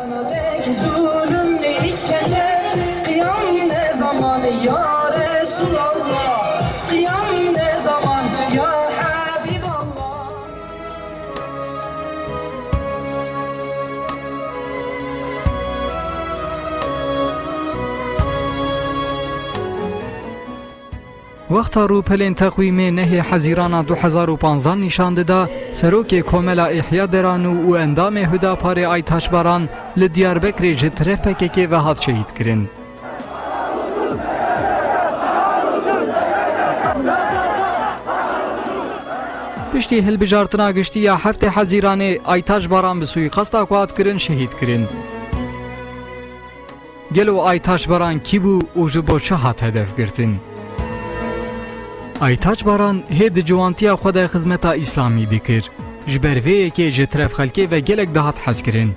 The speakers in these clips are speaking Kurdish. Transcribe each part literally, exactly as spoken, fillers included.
Zulüm, işkence, kıyam ne zaman ya Resulallah? Kıyam ne zaman ya Habiballah? Wexta rûpelên teqwîmê nehê Hezîrana du hezar û panzdeh nîşan dida, serokê Komela Îhya Deranû û endamê Hudaparê Aytaç Baran li Diyarbekirê ji teref P K K ve hat şehîdkirin. Piştî hilbijartina giştî ya heftê Hezîranê, Aytaç Baran bi suîqasta ku hat kirin, şehîd kirin. Gelo Aytaç Baran kî bû û ji bo çi hat hedef girtin? Aytaç Baran hê di ciwantiya xwe de xizmeta Îslamî dikir. Ji ber vê yekê ji teref xelkê ve gelek dihat hezkirin.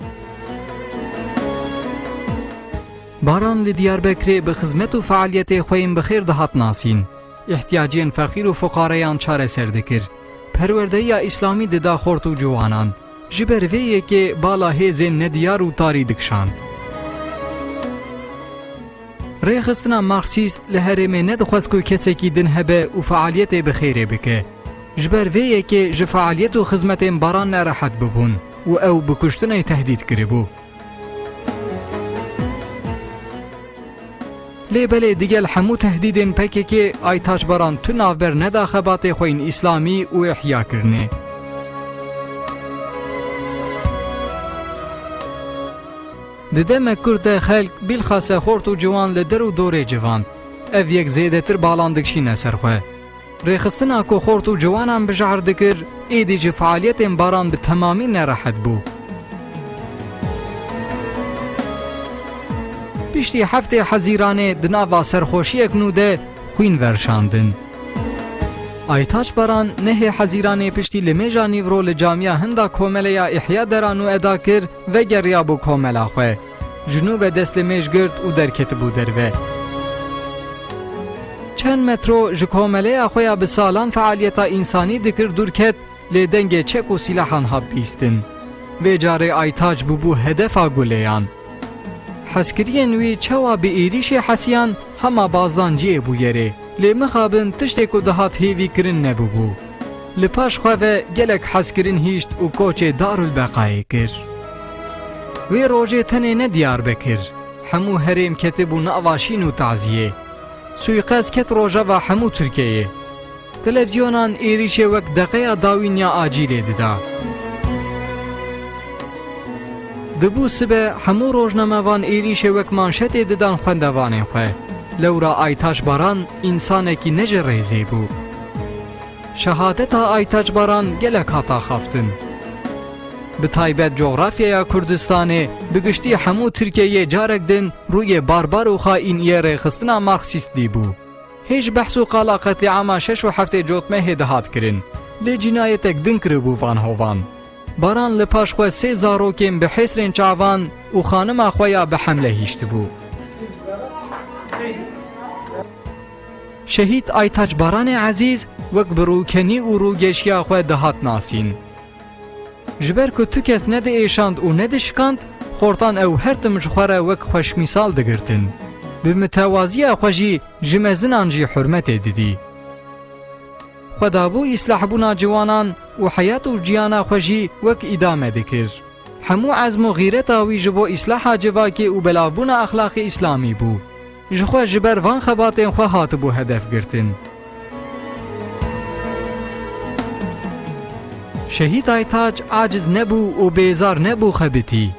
Baran li Diyarbekirê bi xizmet û fealiyetê xwe yên bi xêr dihat nasîn. Îhtiyaciyên feqîr û fuqareyan çareser dikir. Perwerdeyiya Îslamî dida xort û ciwanan. Ji ber vê yekê bala hêzên nediyar û tarî dikişand. Rêxistina Marksîst li herêmê nedixwest ku kesekî din hebe û fealiyetê bi xêrê bike. Ji ber vê yekê ji fealiyet û xizmetên Baran nerehet bibûn û ew bi kuştinê tehdît kiribû. Lê belê digel hemû tehdîdên P K K, Aytaç Baran tu navber neda xebatê xwe yên îslamî û ihya kirinê. Di demek kurt de xelk, bîlxase xort û ciwan li der û dorê civand. Ev yek zêdetir balan dikişîne ser xwe. Rêxistina ku xort û ciwanan bijar dikir, êdî ji fealiyetên Baran bi temamî nerehet bû. Piştî heftê Hezîranê di nava serxweşiyek nû de xwîn verşandin. Aytaç Baran nehê Hezîranê piştî limêja nîvro li camiya Hinda Komeleya Îhya Deranû eda kir, vegeriyabû komela xwe. Ji nû ve destlimêj girt û derketibû derve. Çend metro ji komeleya xwe ya bi salan fealiyeta însanî dikir dûr ket, lê dengê çek û sîlahan hat bîstin. Vê carê Aytaç bûbû hedefa guleyan. Hezkiriyên wî çawa bi êrîşê hesiyan, hema bazdan cihê bûyerê. Lê mixabin tiştê ku dihat hêvî kirin nebûbû. Li paş xwe ve gelek hezkirin hîşt û koçê Darulbeqayê kir. Wê rojê tenê ne Diyarbekir, hemû herêm ketibû nava şîn û taziyê. Suîqest ket rojeva hemû Tirkiyeyê. Televîzyonan êrîşê wek deqeya dawîn ya acîlê dida. Dibû sibe hemû rojnamevan êrîşê wek manşetê didan xwendevanên xwe. Lewra Aytaç Baran însanekî ne ji rêzê bû. Şehadeta Aytaç Baran gelek hat axaftin. Bi taybet cografyaya Kurdistanê, bi giştî hemû Tirkiyeyê carek din rûyê barbar û xaîn yê rêxistina Marksîst dîbû. Hêj behs û qala qetlîama şeş û heftê Cotmehê dihat kirin. Lê cînayetek din kiribû van hovan. Baran li paş xwe sê zarokên bi hêsrên çavan û xanima xwe ya bi hemle hîştibû. Şehîd Aytaç Baranê Ezîz wek bi rûkenî û rûgeşiya xwe dihat nasîn. Ji ber ku tu kes nediêşand û nedişikand, xortan ew her tim ji xwe re wek xweşmîsal digirtin. Bi mitewaziya xwe jî ji mezinan jî hurmetê didî. Xwedabû îslahbûna ciwanan û heyat û jiyana xwe jî wek îdame dikir. Hemû ezm û xîreta wî ji bo îslaha civakê û belavbûna exlaqê îslamî bû. Ji xwe ji ber van xebatên xwe hatibû hedef girtin. Şehîd Aytaç aciz nebû û bêzar nebû xebitî.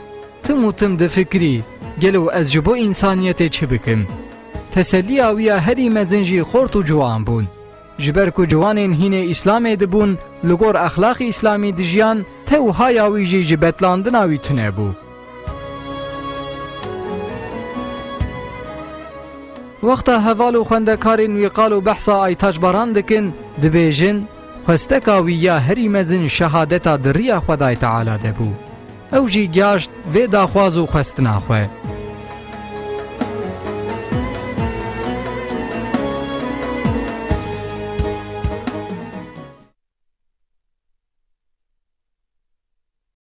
Tim û tim difikirî, gelo ez ji bo însaniyetê çi bikim? Teselliya wî ya herî mezin jî xort û ciwan bûn. Ji ber ku ciwanên hînê Îslamê dibûn, li gor exlaqî Îslamî dijiyan, te û haya wî jî ji betlandina wî tune bû. Wexta heval û xwendekarên wî qal û behsa Aytaç Baran dikin, dibêjin, xwesteka wî ya herî mezin şehadeta di riya Xwedayê Teala de bû. Ew jî giyaşt vê daxwaz û xwestina xwe.